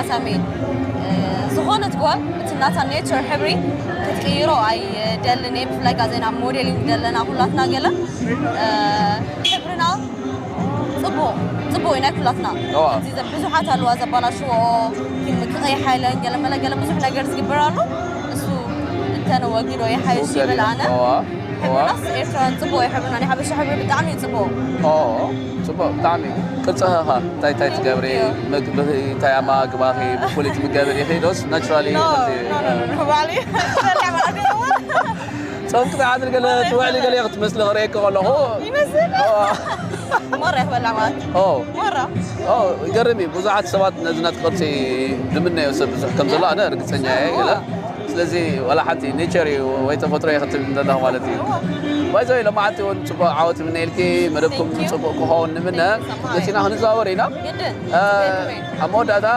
ሳሚ ዝኾነት ጓል እቲ ናታ ኔቸር ሕብሪ ክትቅይሮ ኣይደልን እየ። ብፍላይ ጋዜና ሞዴሊንግ ዘለና ኩላትና ገለ ሕብርና ፅቡቅ ፅቡቅ እዩ ናይ ኩላትና። ብዙሓት ኣለዋ ዘባላሽዎ ክቀይሓ ኢለን ገለ መለ ገለ ብዙሕ ነገር ዝግበር ኣሎ። እሱ እንተነወጊዶ ይሓይሽ ይብል ኣነ። ሕብርናስ ኤርትራውያን ፅቡቅ እዩ። ሕብርና ናይ ሓበሻ ሕብሪ ብጣዕሚ እዩ ፅቡቅ። ፅቡቅ ብጣዕሚ። ቅርፅኸ እንታይ እንታይ ትገብሪ? ምግብኺ እንታይ ኣማግባኺ? ብፖሊት ምገብር ኢኺ ዶስ ናቹራሊ? ባዕሊ ጾም ክትሓድሪ ገለ ትውዕሊ ገለ ክትመስሊ ክርእየኪ ከለኹ ይመስል ሞራ ይበላ ማለት ሞራ ይገርም እዩ። ብዙሓት ሰባት ነዚ ናት ቅርፂ ዝምነዮ ሰብ ብዙሕ ከም ዘሎ ኣነ ርግፀኛ እየ። ገለ ስለዚ ዋላ ሓንቲ ኔቸር እዩ ወይ ተፈጥሮ እየ ክትብል ዘለኹ ማለት እዩ። ባይዘ ሎማዓንቲ እውን ፅቡቅ ዓወት ምነየልኪ። መደብኩም ፅቡቅ ክኸውን ንምነ። መፂና ክንዘዋወር ኢና። ኣብ መወዳእታ